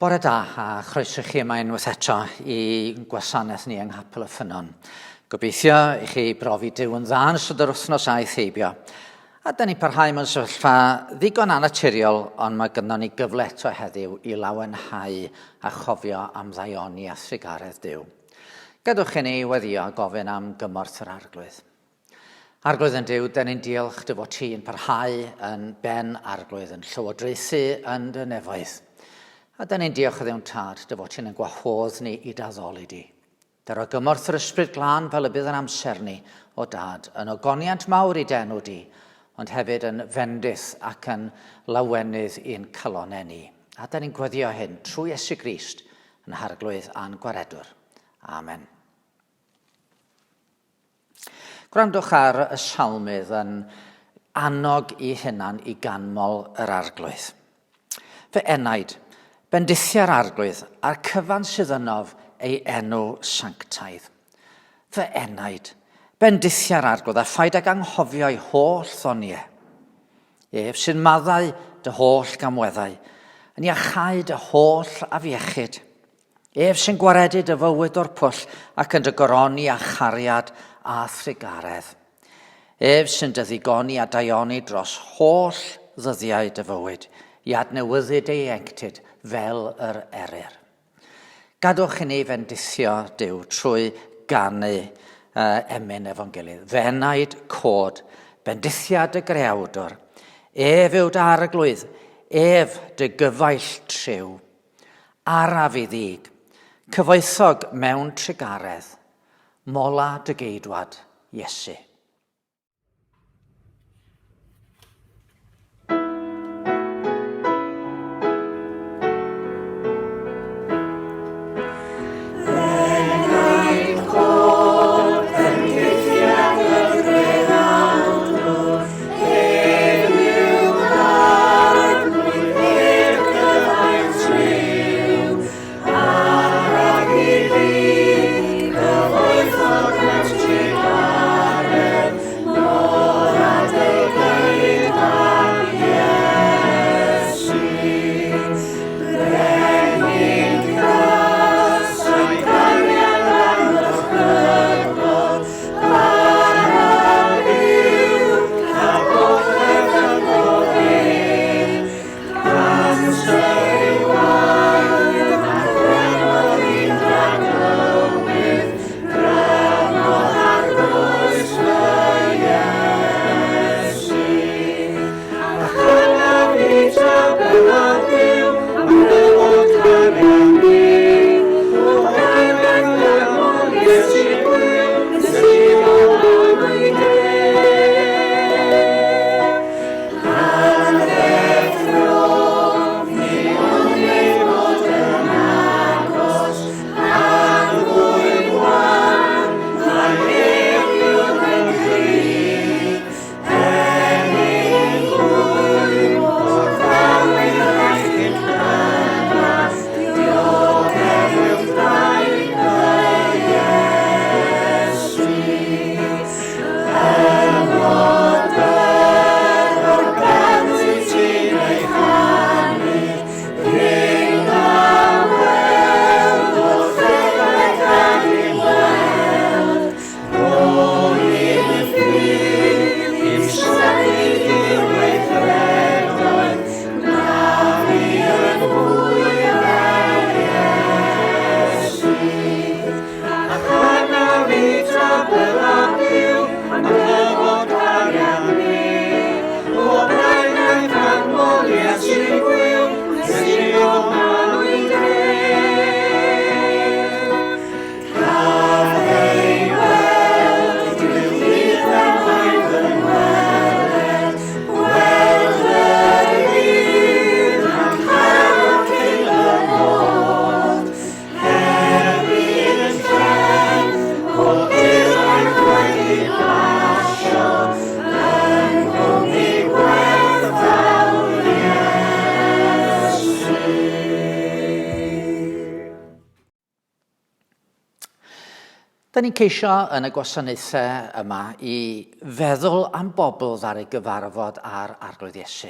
Bore da a chroeso chi yma unwaith eto i gwasanaeth ni yng Nghapel y Ffynnon. Gobeithio i chi brofi Duw yn dda yn ystod yr wythnos aeth heibio. A da ni'n parhau mewn sefyllfa ddigon annaturiol, ond mae gynnon ni gyfle eto heddiw i lawenhau a chofio am ddaioni a thrugaredd Duw. Gadwch i ni weddïo a gofyn am gymorth yr Arglwydd. Arglwydd yn Duw, dyn ni'n diolch dy fod ti yn parhau yn ben Arglwydd yn llywodraethu yn dy nefoedd. A dyn ni'n diolch o ddiwn Tad dy fod ti'n yn gwahodd ni i daddoli di. Dyro gymorth yr Ysbryd Glân fel y bydd yn amser ni, o Dad, yn ogoniant mawr i d'enw di, ond hefyd yn fendith ac yn lawenydd i'n calonau ni. A dyn ni'n gweddio hyn trwy Iesu Grist, yn Harglwydd a'n Gwaredwr. Amen. Gwrandwch ar y salmydd yn annog i hunan i ganmol yr arglwydd. Fy enaid, bendithia'r arglwydd a'r cyfan sydd ynof ei enw sanctaidd. Fy enaid, bendithia'r arglwydd a phaid ag anghofio'i holl ddoniau. Ef sy'n maddau dy holl gamweddau, yn iachau dy holl afiechyd. Ef sy'n gwaredu dy fywyd o'r pwll ac yn dy goroni â chariad a thrugaredd. Ef sy'n dy ddigoni a daioni dros holl ddyddiau dy fywyd, i adnewyddu dy ieuenctid fel yr eryr. Gadwch i ni fendithio Duw trwy ganu uh, emyn efo'n gilydd. Fy enaid cod, bendithiad y Greawdwr. Ef yw dy arglwydd, ef dy gyfaill triw. Araf i ddig, cyfoethog mewn trugaredd, mola dy geidwad, Iesu. Da ni'n ceisio yn y gwasanaethau yma i feddwl am bobl ddaru gyfarfod â'r Arglwydd Iesu.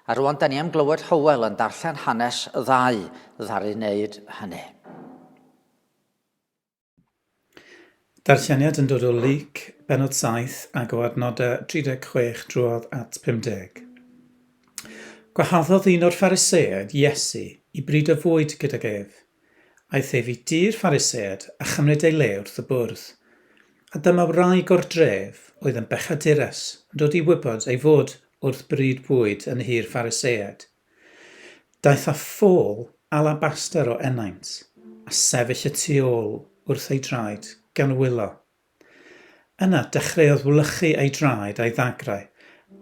A rwan da ni am glywed Hywel yn darllen hanes y ddau ddaru wneud hynny. Darlleniad yn dod o Luc, bennod 7, ac o adnodau 36 drwodd at 50. Gwahoddodd un o'r Phariseaid, Iesu, i bryd o fwyd gydag ef. Aeth ef i dŷ'r Phariseaid a chymryd ei le wrth y bwrdd. A dyma wraig o'r dref, oedd yn bechadures, yn dod i wybod ei fod wrth bryd bwyd yn nhŷ'r Phariseaid. Daeth â ffôl alabaster o ennaint, a sefyll y tu ôl wrth ei draed, gan wylo. Yna dechreuodd wlychu ei draed a'i ddagrau,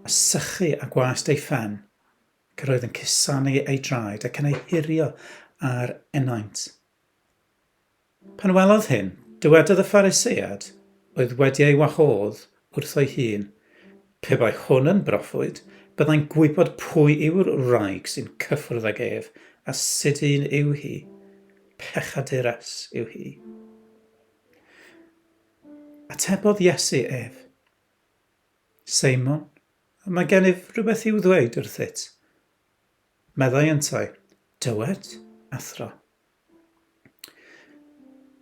a sychu â gwast ei phen, ac yr oedd yn cusanu ei draed ac yn ei hurio â'r ennaint. Pan welodd hyn, dywedodd y Pharisead, oedd wedi ei wahodd, wrtho'i hun, Pe bai hwn yn broffwyd, byddai'n gwybod pwy yw'r wraig sy'n cyffwrdd ag ef, a sut un yw hi. Pechadures yw hi. Atebodd Iesu ef, Seimon, mae gennyf rywbeth i'w ddweud wrthyt. Meddai yntau, Dywed, athro.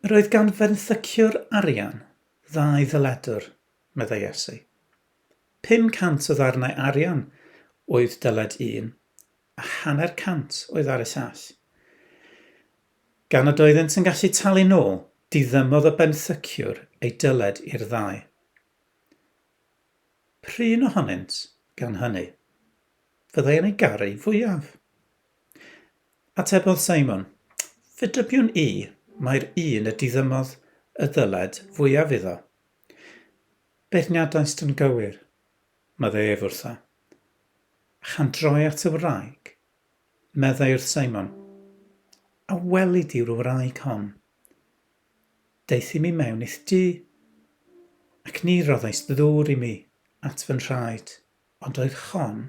Yr oedd gan fenthyciwr arian ddau ddyledwr, meddai Iesu. 500 o ddarnau arian oedd dyled un, a hanner cant oedd ar y llall. Gan nad oeddynt yn gallu talu nôl, diddymodd y benthyciwr ei dyled i'r ddau. P'run ohonynt, gan hynny, fyddai yn ei garu fwyaf? Atebodd Simon, Fe dybiwn i mai'r un y diddymodd y ddyled fwyaf iddo. Beirniadaist yn gywir, meddai ef wrtho. A chan droi at y wraig, meddai wrth Simon, A weli di'r wraig hon? Deuthum i mewn i'th dŷ, ac ni roddaist ddŵr i mi at fy nhraed, ond oedd hon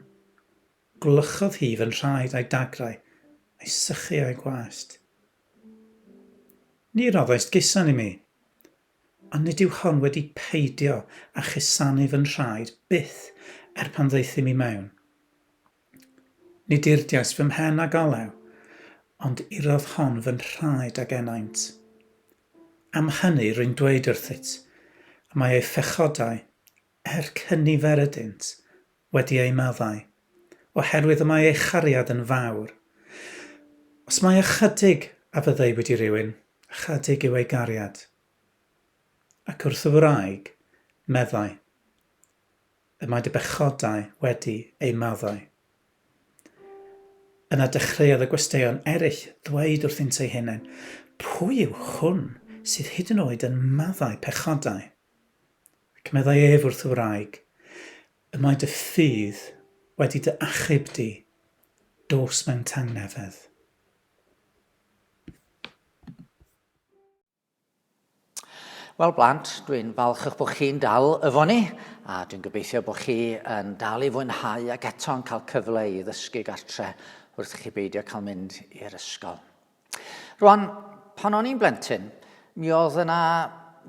Gwlychodd hi fy nhraed a'i dagrau, a'i sychu a'i gwallt. Ni roddaist gusan i mi, ond nid yw hon wedi peidio â chusanu fy nhraed byth er pan ddaethum i mewn. Nid urdiais fy mhen ag olew, ond urodd hon fy nhraed ag ennaint. Am hynny rwy'n dweud wrthyt, y mae ei phechodau, er cynifer ydynt, wedi eu maddau, oherwydd y mae ei chariad yn fawr. Os mai ychydig a fyddeuwyd i rywun, ychydig yw ei gariad. Ac wrth y wraig, meddai, Y mae dy bechodau wedi eu maddau. Yna dechreuodd y gwesteion eraill ddweud wrthynt eu hunain, Pwy yw hwn sydd hyd yn oed yn maddau pechodau? Ac meddai ef wrth y wraig, Y mae dy ffydd wedi dy achub di, dos mewn tangnefedd. Wel blant, dwi'n falch eich bod chi'n dal efo ni, a dwi'n gobeithio bod chi yn dal i fwynhau ac eto'n cael cyfle i ddysgu gartre wrth i chi beidio cael mynd i'r ysgol. Rwan, pan o'n i'n blentyn, mi oedd yna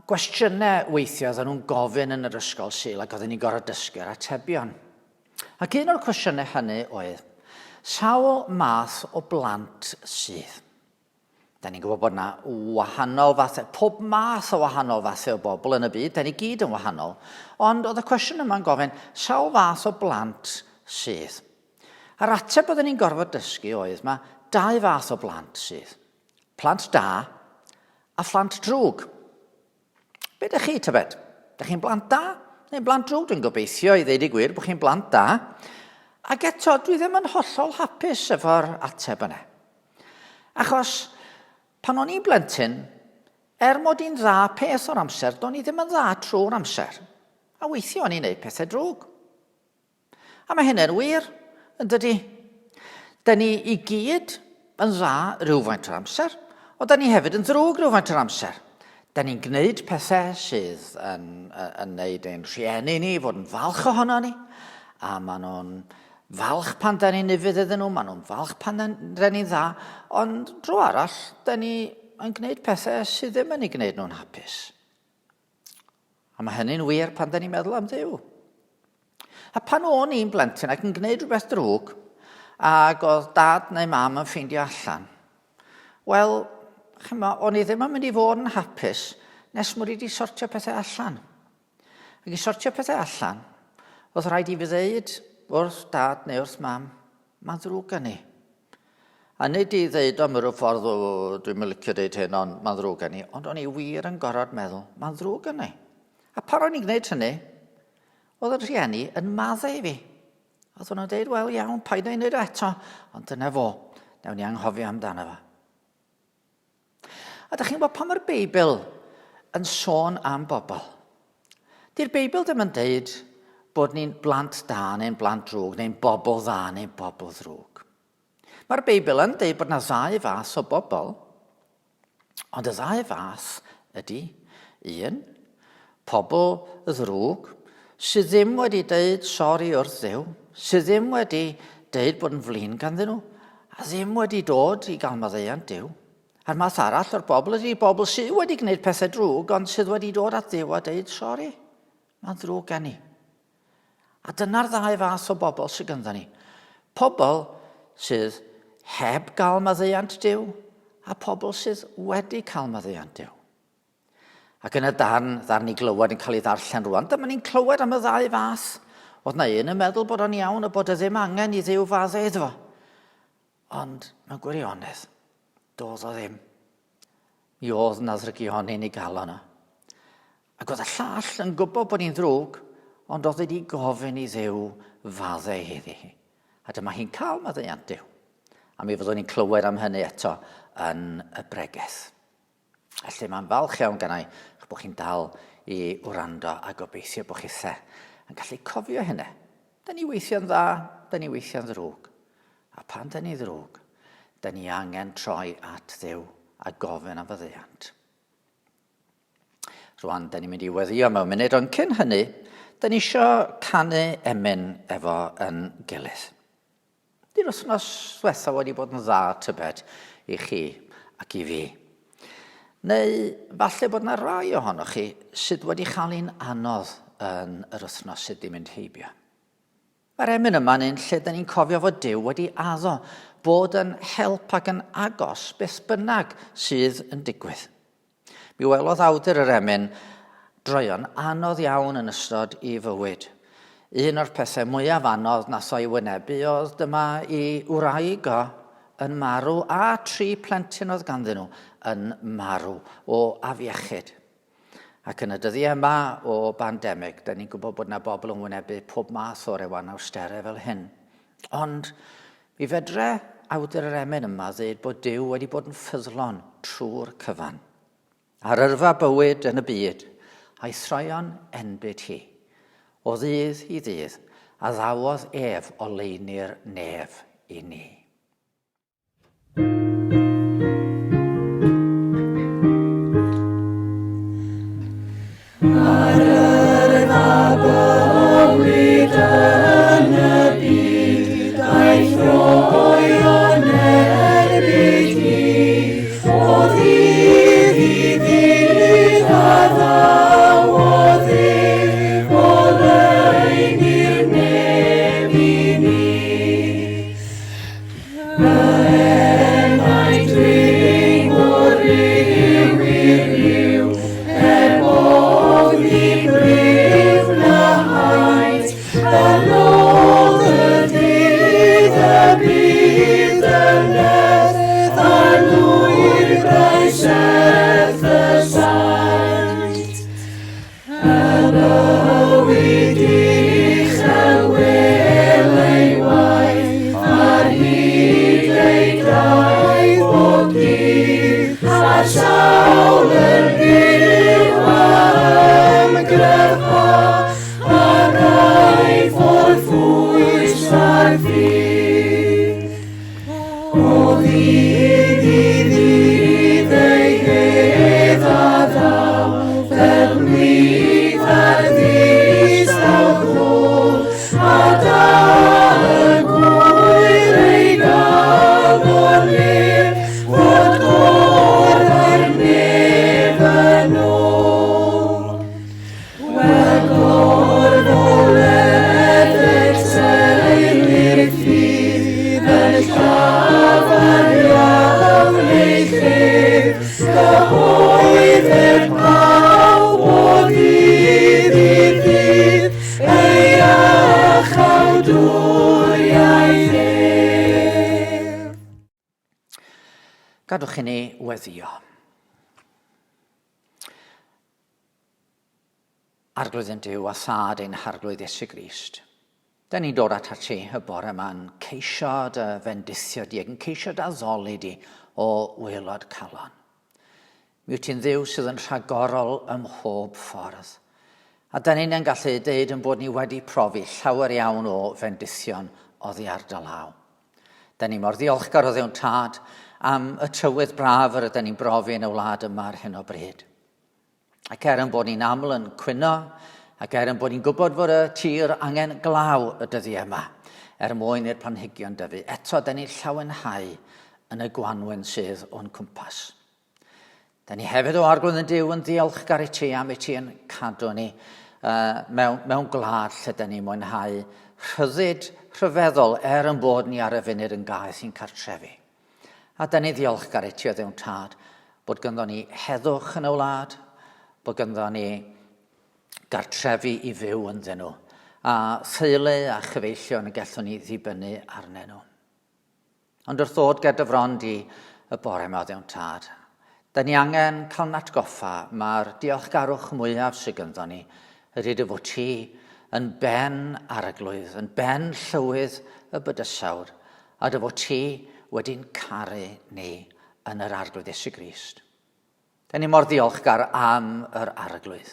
gwestiynau weithiau oedden nhw'n gofyn yn yr ysgol Sul ac oedden ni'n gorfod dysgu'r atebion. Ac un o'r cwestiynau hynny oedd, sawl math o blant sydd? Da ni'n gwybod bod yna wahanol fathau, pob math o wahanol fathau o bobl yn y byd, da ni gyd yn wahanol. Ond oedd y cwestiwn yma'n gofyn, sawl fath o blant sydd? A'r ateb oedden ni'n gorfod dysgu oedd mae dau fath o blant sydd. Plant da a phlant drwg. Be ydych chi, tybed? Ydych chi'n blant da neu'n blant drwg? Dwi'n gobeithio i ddeud y gwir bod chi'n blant da. Ac eto, dwi ddim yn hollol hapus efo'r ateb yna. Achos, pan o'n i'n blentyn, er mod i'n dda peth o'r amser, do'n i ddim yn dda trwy'r amser. A weithiau o'n i'n neud pethau drwg. A mae hynny'n wir, yn dydy? Da ni i gyd yn dda rhywfaint o'r amser, ond da ni hefyd yn ddrwg rhywfaint o'r amser. Da ni'n gwneud pethau sydd yn, yn neud ein rhieni ni fod yn falch ohono ni, a maen nhw'n falch pan da ni'n ufudd iddyn nhw, maen nhw'n falch pan da ni'n dda, ond dro arall, da ni yn gwneud pethau sydd ddim yn ei gwneud nhw'n hapus. A mae hynny'n wir pan da ni'n meddwl am Dduw. A pan o'n i'n blentyn ac yn gwneud rhywbeth drwg, ac oedd dad neu mam yn ffeindio allan, wel, chymod, o'n i ddim yn mynd i fod yn hapus nes mod i wedi sortio pethau allan. Ac i sortio pethau allan, oedd rhaid i fi ddeud wrth dad neu wrth mam, mae'n ddrwg gen i. A nid i ddeud o mewn rhyw ffordd, o, dwi'n mynd licio deud hyn, ond mae'n ddrwg gen i. Ond o'n i wir yn gorfod meddwl, mae'n ddrwg gen i. A pan o'n i'n gwneud hynny, oedd y rhieni yn maddau i fi. Oedd nhw'n deud, wel iawn, paid â'i wneud o eto. Ond dyna fo, newn ni anghofio amdano fo. A da chi'n gwybod pan mae'r Beibl yn sôn am bobl? Di'r Beibl ddim yn deud bod ni'n blant da neu'n blant drwg, neu'n bobl dda neu'n bobl ddrwg. Mae'r Beibl yn deud bod yna ddau fath o bobl, ond y ddau fath ydy un, pobl ddrwg sydd ddim wedi deud sori wrth Dduw, sydd ddim wedi deud bod yn flin ganddyn nhw, a ddim wedi dod i gael maddeuant Duw. A'r math arall o'r bobl ydy bobl sydd wedi gwneud pethau drwg, ond sydd wedi dod at Dduw a deud sori, mae'n ddrwg gen i. A dyna'r ddau fath o bobl sydd ganddo ni. Pobl sydd heb gael maddeuant Duw, a pobl sydd wedi cael maddeuant Duw. Ac yn y darn, ddarn i glywed yn cael ei ddarllen rwan, dyma ni'n clywed am y ddau fath. Oedd na un yn meddwl bod o'n iawn a bod e ddim angen i Dduw faddau iddo fo. Ond mewn gwirionedd, doedd o ddim. Mi oedd na ddrygioni yn ei galon o. Ac oedd y llall yn gwybod bod hi'n ddrwg, ond oedd wedi gofyn i Dduw faddau iddi hi. A dyma hi'n cael maddeuant Duw. A mi fyddwn ni'n clywed am hynny eto yn y bregeth. Felly mae'n falch iawn gennau eich bod chi'n dal i wrando a gobeithio bod chithe yn gallu cofio hynny. Da ni weithio'n dda, da ni weithio'n ddrwg. A pan da ni ddrwg, da ni angen troi at Dduw a gofyn am faddeuant. Rwan, da ni'n mynd i weddio mewn munud, ond cyn hynny, da ni eisiau canu emyn efo yn gilydd. Di'r wythnos ddiwetha wedi bod yn dda tybed i chi ac i fi. Neu falle bod yna rai ohonoch chi sydd wedi chael un anodd yn yr wythnos sydd wedi mynd heibio. Mae'r emyn yma'n un lle dyn ni'n cofio fod Duw wedi addo bod yn help ac yn agos beth bynnag sydd yn digwydd. Mi welodd awdur yr emyn droeon anodd iawn yn ystod i fywyd. Un o'r pethau mwyaf anodd nath o'i wynebu oedd dyma i wraig o yn marw a tri plentyn oedd ganddyn nhw yn marw o afiechyd. Ac yn y dyddiau yma o bandemig, da ni'n gwybod bod yna bobl yn wynebu pob math o ryw anawsterau fel hyn. Ond Mi fedre awdur yr emyn yma ddeud bod Duw wedi bod yn ffyddlon trwy'r cyfan. Ar yrfa bywyd yn y byd, a'i throion enbyd hi. O ddydd i ddydd, addawodd ef oleuni'r nef i ni. Ar yrfa bywyd yn y byd, a'i throion erbyd hi, o ddydd i ddydd addawodd ef, oleuni'r nef i ni. Fy Gadwch i ni weddio. Arglwydd yn Duw a Thad ein Harglwydd Iesu Grist. Da ni'n dod at ti y bore yma yn ceisio dy fendithio di ac yn ceisio dy addoli di o waelod calon. Mi wyt ti'n Dduw sydd yn rhagorol ym mhob ffordd. A da ni'n gallu deud yn bod ni wedi profi llawer iawn o fendithion oddi ar dy law. Da ni mor ddiolchgar o Dduw'n Tad am y tywydd braf yr ydyn ni'n brofi yn y wlad yma ar hyn o bryd. Ac er yn bod ni'n aml yn cwyno, ac er yn bod ni'n gwybod fod y tir angen glaw y dyddiau yma, er mwyn i'r planhigion dyfu, eto da ni'n llawenhau yn y gwanwyn sydd o'n cwmpas. Da ni hefyd o Arglwydd yn Duw yn ddiolchgar i ti am i ti yn cadw ni uh, mewn, mewn gwlad lle da ni'n mwynhau rhyddid rhyfeddol er yn bod ni ar y funud yn gaeth i'n cartrefi. A da ni ddiolchgar i ti o Dduw'n Tad bod gynddo ni heddwch yn y wlad, bod gynddo ni gartrefi i fyw ynddyn nhw, a theulu a chyfeillion y gallwn ni ddibynnu arnyn nhw. Ond wrth ddod ger dy fron di y bore yma, Dduw'n Tad, da ni angen cael yn atgoffa mae'r diolchgarwch mwyaf sydd gynddo ni ydy dy fod ti yn ben arglwydd, yn ben llywydd y bydysawd, a dy fod ti wedi'n caru ni yn yr Arglwydd Iesu Grist. Da ni mor ddiolchgar am yr Arglwydd.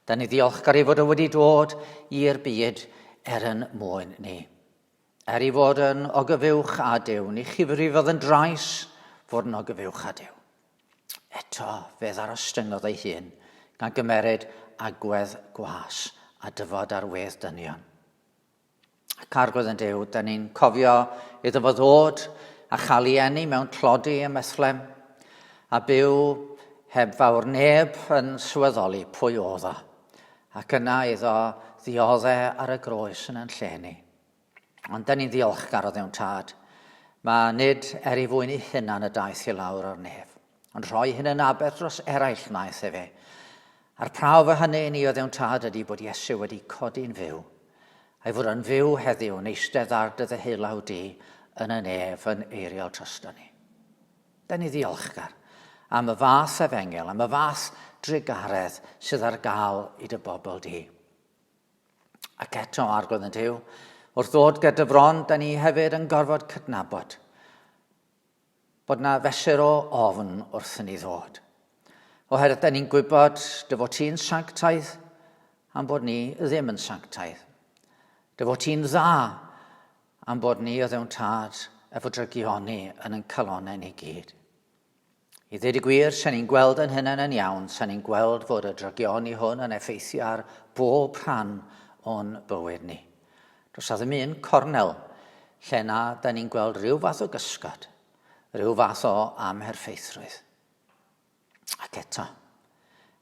Da ni ddiolchgar ei fod o wedi dod i'r byd er yn mwyn ni. Er i fod yn ogyfuwch â Duw, ni chyfrifodd yn drais fod yn ogyfuwch â Duw. Eto, fe ddarostyngodd ei hun, gan gymeryd agwedd gwas a dyfod ar wedd dynion. Ac Arglwydd yn Duw, da ni'n cofio iddo fo ddod a chael ei eni mewn tlodi ym Methlem, a byw heb fawr neb yn sylweddoli pwy oedd o, ac yna iddo ddiodde ar y groes yn yn lle ni. Ond da ni'n ddiolchgar o Dduw'n Tad. Mae nid er ei fwyn ei hunan y daeth i lawr o'r nef, ond rhoi hyn yn aberth dros eraill wnaeth efe. A'r prawf o hynny i ni o Dduw'n Tad ydy bod Iesu wedi codi'n fyw, a'i fod yn fyw heddiw yn eistedd ar dy ddeheulaw di yn y nef yn eiriol drosto ni. Da ni ddiolchgar am y fath efengyl, am y fath drugaredd sydd ar gael i dy bobl di. Ac eto, Arglwydd yn Duw, wrth ddod ger dy fron, da ni hefyd yn gorfod cydnabod bod na fesur o ofn wrth i ni ddod. Oherwydd da ni'n gwybod dy fod ti'n sanctaidd am bod ni ddim yn sanctaidd. Dy fod ti'n dda am bod ni o ddewn tad efo drygioni yn yn calonau ni gyd. I ddweud y gwir, sa'n ni'n gweld yn hunain yn iawn, sa'n ni'n gweld fod y drygioni hwn yn effeithio ar bob rhan o'n bywyd ni. Does a ddim un cornel lle na da ni'n gweld rhyw fath o gysgod, rhyw fath o amherffeithrwydd. Ac eto,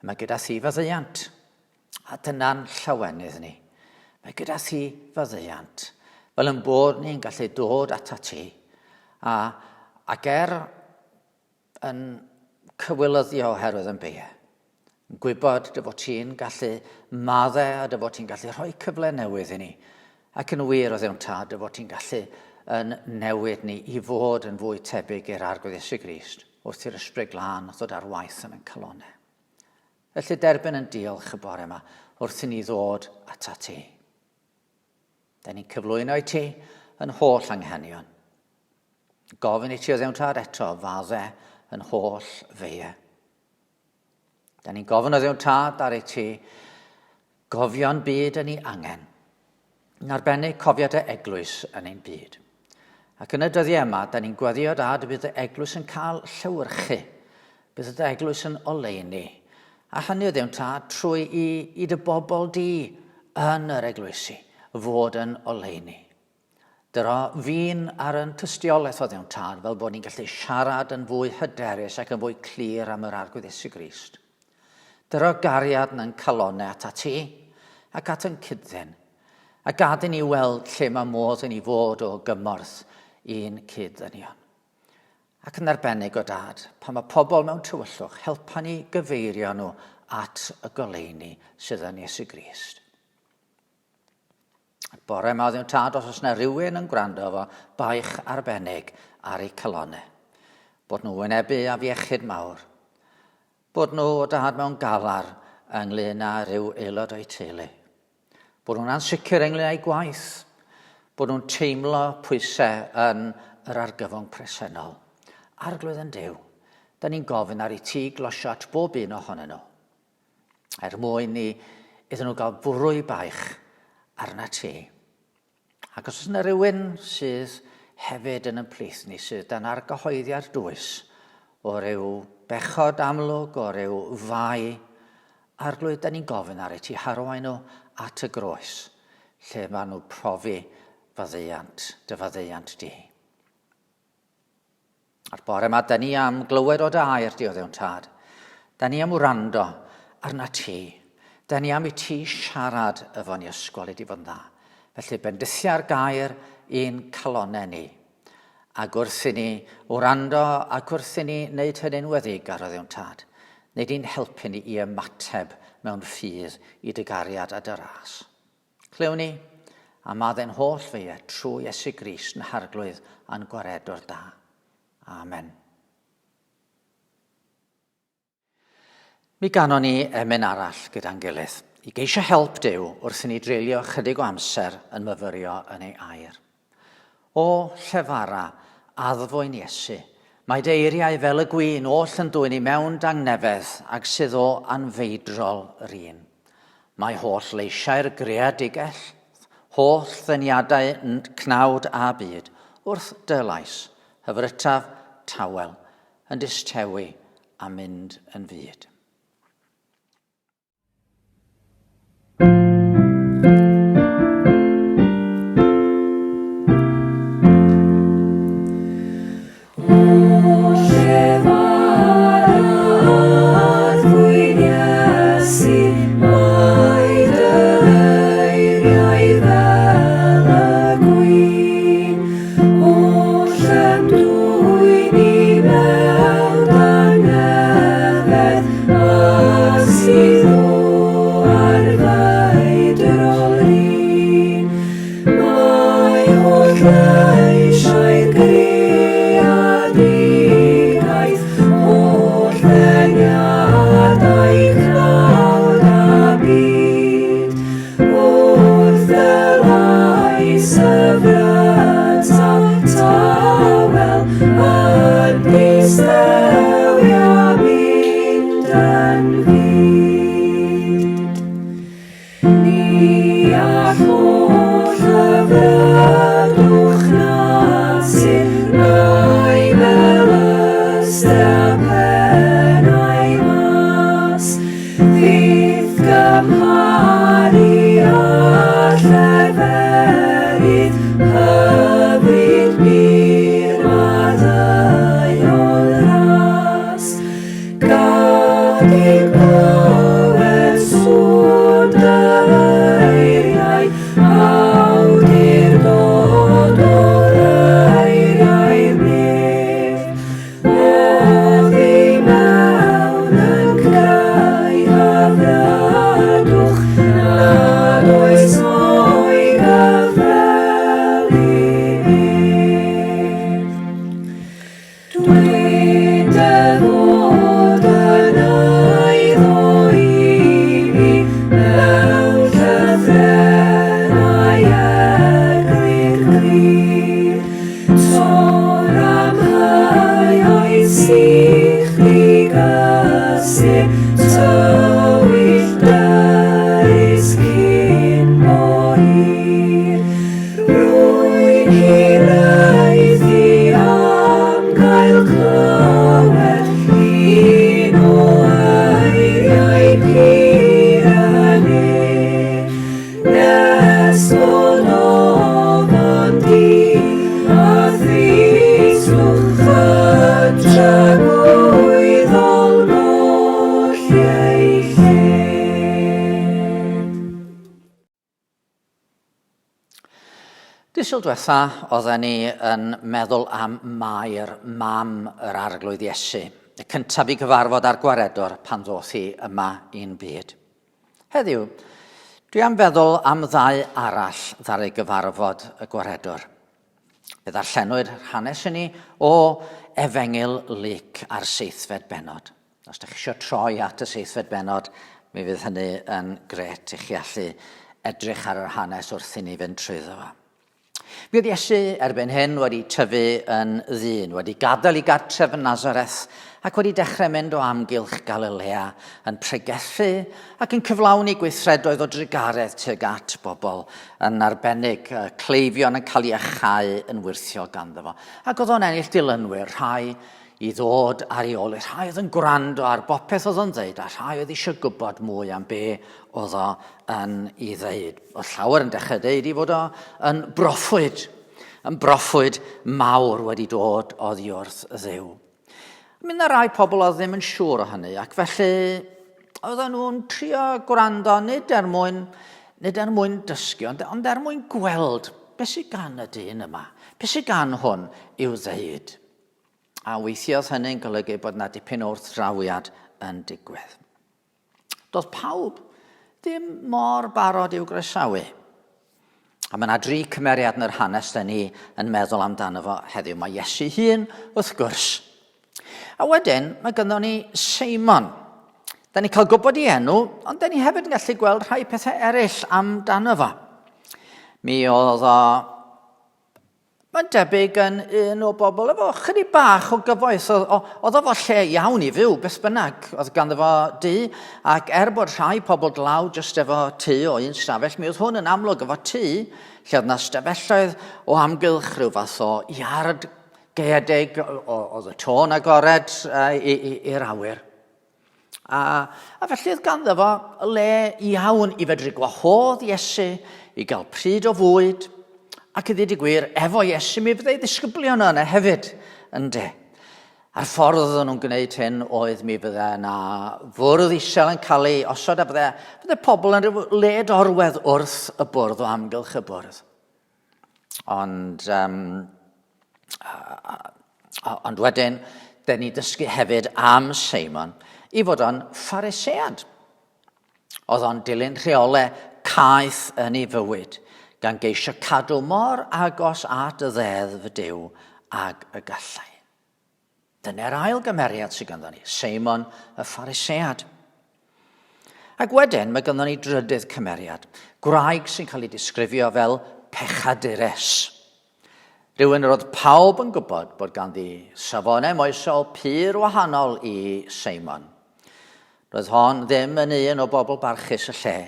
mae gyda thi faddeuant, a dyna'n llawenydd ni. Mae gyda thi faddeuant, fel yn bod ni'n gallu dod ata ti, a, ac er yn cywilyddio oherwydd yn beie, yn gwybod dy fod ti'n gallu madde a dy fod ti'n gallu rhoi cyfle newydd i ni, ac yn wir o ddewn tad dy fod ti'n gallu yn newid ni i fod yn fwy tebyg i'r Arglwydd Iesu Grist wrth i'r Ysbryd Glân ddod ar waith yn ein calonau. Felly derbyn yn diolch y bore yma wrth i ni ddod ata ti. Da ni'n cyflwyno i ti yn holl anghenion. Gofyn i ti o ddewn tad eto fadde yn holl feie. Da ni'n gofyn o ddewn tad ar i ti gofio'n byd yn ei angen. Yn arbennig cofio dy eglwys yn ein byd. Ac yn y dyddiau yma, da ni'n gweddio dad y bydd y eglwys yn cael llewyrchu, bydd y eglwys yn oleuni. A hynny o ddewn tad trwy i, i dy bobl di yn yr eglwysi fod yn oleuni. Dyro fin ar yn tystiolaeth o ddewn tad fel bod ni'n gallu siarad yn fwy hyderus ac yn fwy clir am yr Arglwydd Iesu Grist. Dyro gariad yn calonau at ti ac at yn cyd-ddyn, a gad i ni weld lle mae modd i ni fod o gymorth i'n cyd-ddynion. Ac yn arbennig o dad, pan mae pobl mewn tywyllwch, helpa ni gyfeirio nhw at y goleuni sydd yn Iesu Grist. A'r bore yma, Dduw Tad, os oes yna rhywun yn gwrando efo baich arbennig ar eu calonau. Bod nhw wynebu afiechyd mawr. Bod nhw o dad mewn galar ynglyn â rhyw aelod o'u teulu. Bod nhw'n ansicr ynglyn â'u gwaith. Bod nhw'n teimlo pwysau yn yr argyfwng presennol. Arglwydd yn Duw, da ni'n gofyn ar i ti glosio at bob un ohonyn nhw. Er mwyn i iddyn nhw gael bwrw i baich arna ti. Ac os oes yna rhywun sydd hefyd yn ymplith ni, sydd dan argyhoeddiad dwys o ryw bechod amlwg, o ryw fai, Arglwydd, da ni'n gofyn ar i ti harwain nhw at y groes, lle maen nhw profi faddeuant, dy faddeuant di. A'r bore yma, da ni am glywed o dy air di o ddewn tad. Da ni am wrando arna ti. Da ni am i ti siarad efo ni ysgol i di fod yn dda. Felly bendithia'r gair i'n calonau ni. Ac wrth i ni wrando ac wrth i ni wneud hynny'n weddigar o ddewn tad, neu di'n helpu ni i ymateb mewn ffydd i dy gariad a dy ras. Clywn ni, a maddau'n holl feie trwy Iesu Grist yn Harglwydd a'n Gwaredwr da. Amen. Mi ganon ni emyn arall gyda'n gilydd, i geisio help Duw wrth i ni dreulio chydig o amser yn myfyrio yn ei air. O, llefara, addfwyn Iesu, mae dy eiriau fel y gwin oll yn dwyn i mewn dangnefedd ag sydd o anfeidrol yr un. Mae holl leisiau'r greadigell, holl ddyniadau cnawd a byd, wrth dy lais, hyfrytaf, tawel, yn distewi a mynd yn fud. Dydd Sul diwetha, oedden ni yn meddwl am Mair, mam yr Arglwydd Iesu, y cyntaf i gyfarfod â'r Gwaredwr pan ddoth hi yma i'n byd. Heddiw, dwi am feddwl am ddau arall ddaru gyfarfod y Gwaredwr. Fe ddarllenwyd hanes i ni o Efengyl Luc a'r seithfed bennod. Os ydych chi eisiau troi at y seithfed bennod, mi fydd hynny yn gret i chi allu edrych ar yr hanes wrth i ni fynd trwyddo fo. Mi oedd Iesu erbyn hyn wedi tyfu yn ddyn, wedi gadael i gartref yn Nazareth ac wedi dechrau mynd o amgylch Galilea yn pregethu ac yn cyflawni gweithredoedd o drugaredd tuag at bobl, yn arbennig cleifion yn cael eu iachau yn wyrthiol ganddo fo. Ac oedd o'n ennill dilynwyr, rhai i ddod ar ei ôl, rhai oedd yn gwrando ar bopeth oedd o'n ddeud, a rhai oedd eisiau gwybod mwy am be oedd o yn ei ddeud. Oedd llawer yn dechrau deud i fod o yn broffwyd, yn broffwyd mawr wedi dod oddi wrth Dduw. Mi yna rai pobl oedd ddim yn siŵr o hynny, ac felly oedden nhw'n trio gwrando nid er mwyn, nid er mwyn dysgu, ond, ond er mwyn gweld beth sydd gan y dyn yma, beth sydd gan hwn i'w ddeud. A weithiau oedd hynny'n golygu bod yna dipyn o wrthdrawiad yn digwydd. Doedd pawb ddim mor barod i'w groesawu. A mae yna dri cymeriad yn yr hanes da ni yn meddwl amdano fo heddiw. Mae Iesu hun, wrth gwrs. A wedyn, mae gynno ni Seimon. Da ni cael gwybod i enw, ond da ni hefyd yn gallu gweld rhai pethau eraill amdano fo. Mi oedd o Mae'n debyg yn un o bobl efo chydig bach o gyfoeth. Oedd o fo lle iawn i fyw, beth bynnag. Oedd ganddo fo dŷ, ac er bod rhai pobl dlawd jyst efo tŷ o un stafell, mi oedd hwn yn amlwg efo tŷ lle oedd na stafelloedd o amgylch rhyw fath o iard gaeedig, oedd y to'n agored i'r awyr. A, a felly oedd ganddo fo le iawn i fedru gwahodd Iesu i gael pryd o fwyd, ac i ddweud y gwir, efo Iesu mi fyddai ddisgyblion yna hefyd, ynde. A'r ffordd oedden nhw'n gwneud hyn oedd mi fydde yna fwrdd isel yn cael ei osod a fydde, fydde pobl yn rhyw led orwedd wrth y bwrdd o amgylch y bwrdd. Ond, um, ond wedyn, dyn ni dysgu hefyd am Seimon i fod o'n Pharisead. Oedd o'n dilyn rheolau caeth yn ei fywyd, gan geisio cadw mor agos at y ddeddf Duw ag y gallai. Dyna'r ail gymeriad sydd ganddo ni, Seimon y Pharisead. Ac wedyn mae ganddo ni drydydd cymeriad, gwraig sy'n cael ei disgrifio fel pechadures. Rhywun yr oedd pawb yn gwybod bod ganddi safonau moesol pur wahanol i Seimon. Roedd hon ddim yn un o bobl barchus y lle,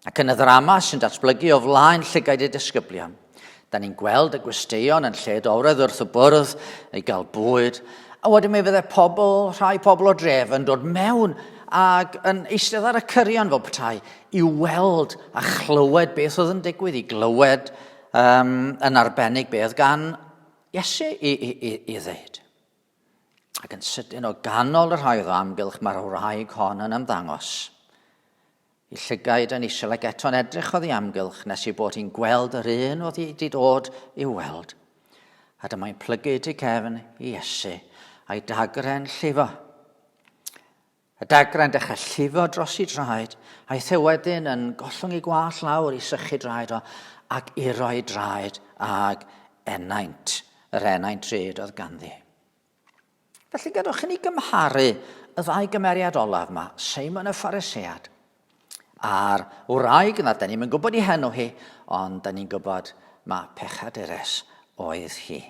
Ac yn y ddrama sy'n datblygu o flaen llygaid y disgyblion, da ni'n gweld y gwesteion yn lled oredd wrth y bwrdd i gael bwyd, a wedyn mi fydde pobl, rhai pobl o dref yn dod mewn ac yn eistedd ar y cyrion fel petai i weld a chlywed beth oedd yn digwydd, i glywed um, yn arbennig beth gan Iesu i, i, i, i ddeud. Ac yn sydyn o ganol y rhai oedd o amgylch mae'r wraig hon yn ymddangos. I llygaid yn isel ac eto'n edrych oddi amgylch nes ei bod hi'n gweld yr un oedd hi wedi dod i'w weld. A dyma'n plygu tu cefn i Iesu, a'i dagre'n llifo. Y dagre'n dechrau llifo dros i draed, aeth e wedyn yn gollwng ei gwallt lawr i sychu draed o, ac iro i draed ag enaint, yr enaint drud oedd ganddi. Felly gadewch i ni gymharu y ddau gymeriad olaf yma, Seimon y Pharisead a'r wraig yna. Da ni'n gwybod i henw hi, ond da ni'n gwybod mae pechadures oedd hi.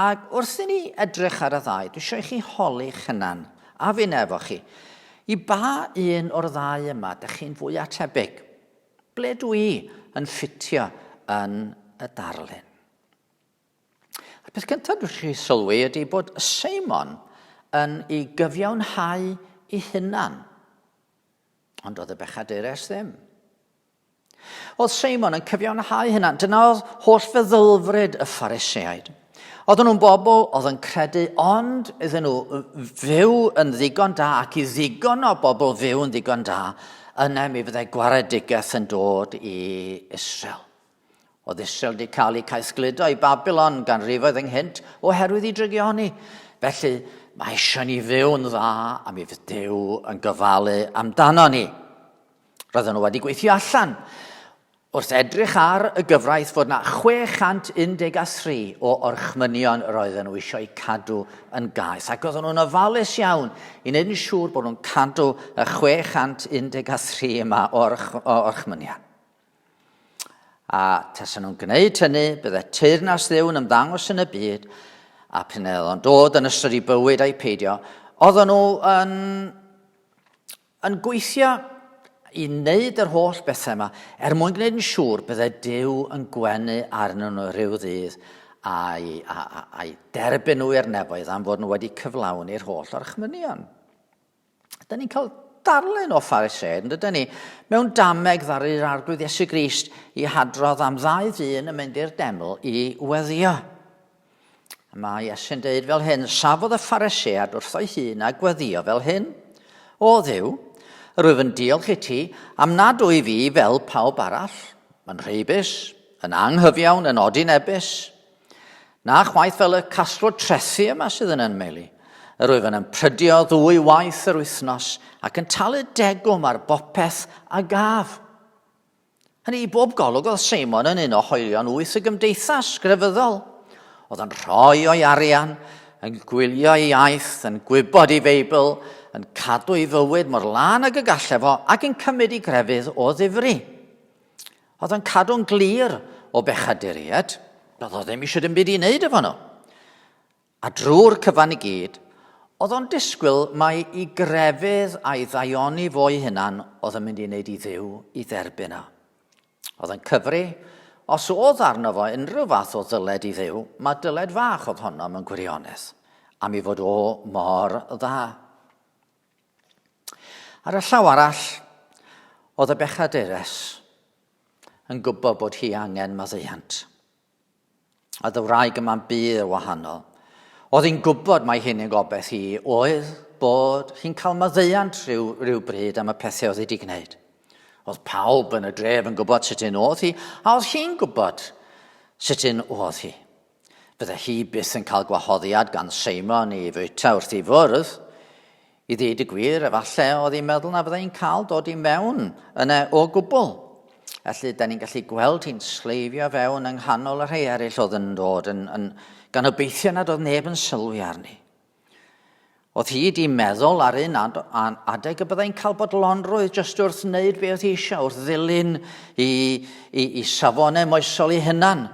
Ac wrth i ni edrych ar y ddau, dwi eisiau i chi holi'ch hunan, a fi'n efo chi, i ba un o'r ddau yma dych chi'n fwy atebyg? Ble dwi yn ffitio yn y darlun? A'r peth cyntaf dwi eisiau sylwi ydy bod Seimon yn ei gyfiawnhau ei hunan. Ond oedd y bechadures ddim. Oedd Seimon yn cyfiawnhau hunan. Dyna oedd holl feddylfryd y Phariseaid. Oedden nhw'n bobl oedd yn credu ond iddyn nhw fyw yn ddigon da ac i ddigon o bobl fyw yn ddigon da, yna mi fyddai gwaredigaeth yn dod i Israel. Oedd Israel wedi cael eu caethgludo i Babilon ganrifoedd ynghynt oherwydd i drygioni. Felly, mae eisiau ni fyw'n dda a mi fydd Duw yn gofalu amdano ni. Roedden nhw wedi gweithio allan. Wrth edrych ar y gyfraith fod 'na 613 o orchmynion yr oedden nhw eisiau cadw yn gaeth, ac oedden nhw'n ofalus iawn i wneud yn siŵr bod nhw'n cadw y 613 yma o orchmynion. A tasen nhw'n gwneud hynny, bydde teyrnas Dduw yn ymddangos yn y byd, a p'un oedd o'n dod yn ystod i bywyd a'i peidio, oedden nhw yn yn gweithio i wneud yr holl bethau yma er mwyn gwneud yn siŵr bydde Duw yn gwenu arnyn nhw rhyw ddydd a'i, a, a, a'i derbyn nhw i'r nefoedd am fod nhw wedi cyflawni'r holl orchmynion. Da ni'n cael darlun o Phariseaid, yn dydyn ni, mewn dameg ddaru'r Arglwydd Iesu Grist i hadrodd am ddau ddyn yn mynd i'r deml i weddio. A mae Iesu'n deud fel hyn, safodd y Pharisead wrtho'i hun a gweddio fel hyn, O Dduw, yr wyf yn diolch i ti am nad wyf fi fel pawb arall, yn rheibus, yn anghyfiawn, yn odinebus, na chwaith fel y casglwr trethi yma sydd yn ymelu. Yr wyf yn ymprydio ddwy waith yr wythnos ac yn talu degwm ar bopeth a gaf. Hynny, i bob golwg oedd Seimon yn un o hoelion wyth y gymdeithas grefyddol. Oedd yn rhoi o'i arian, yn gwylio ei iaith, yn gwybod ei Feibl, yn cadw ei fywyd mor lân ag y gallai fo, ac yn cymryd ei grefydd o ddifri. Oedd yn cadw'n glir o bechaduriaid, doedd o ddim eisiau dim byd i wneud efo nhw. A drwy'r cyfan i gyd, oedd o'n disgwyl mai i grefydd a'i ddaioni fo'i hunan oedd yn mynd i wneud i Dduw i dderbyn o. Oedd yn cyfri, os oedd arno fo unrhyw fath o ddyled i Dduw, mae dyled fach oedd honno mewn gwirionedd, am ei fod o mor dda. Ar y llaw arall, oedd y bechadures yn gwybod bod hi angen maddeuant. Oedd y wraig yma'n bur wahanol. Oedd hi'n gwybod mai hyn yn gobeith hi oedd bod hi'n cael maddeuant rhyw, rhyw bryd am y pethau oedd hi wedi gwneud. Oedd pawb yn y dref yn gwybod sut un oedd hi, a oedd hi'n gwybod sut un oedd hi. Fydde hi byth yn cael gwahoddiad gan Seimon i fwyta wrth ei fwrdd. I ddweud y gwir, efallai oedd hi'n meddwl na fyddai'n cael dod i mewn yna o gwbl. Felly, da ni'n gallu gweld hi'n sleifio fewn yng nghanol y rhai eraill oedd yn dod, yn, yn, gan obeithio nad oedd neb yn sylwi arni. Oedd hi wedi meddwl ar un adeg y byddai'n cael bodlonrwydd jyst wrth wneud be oedd hi eisiau, wrth ddilyn i, i, i safonau moesol ei hunan.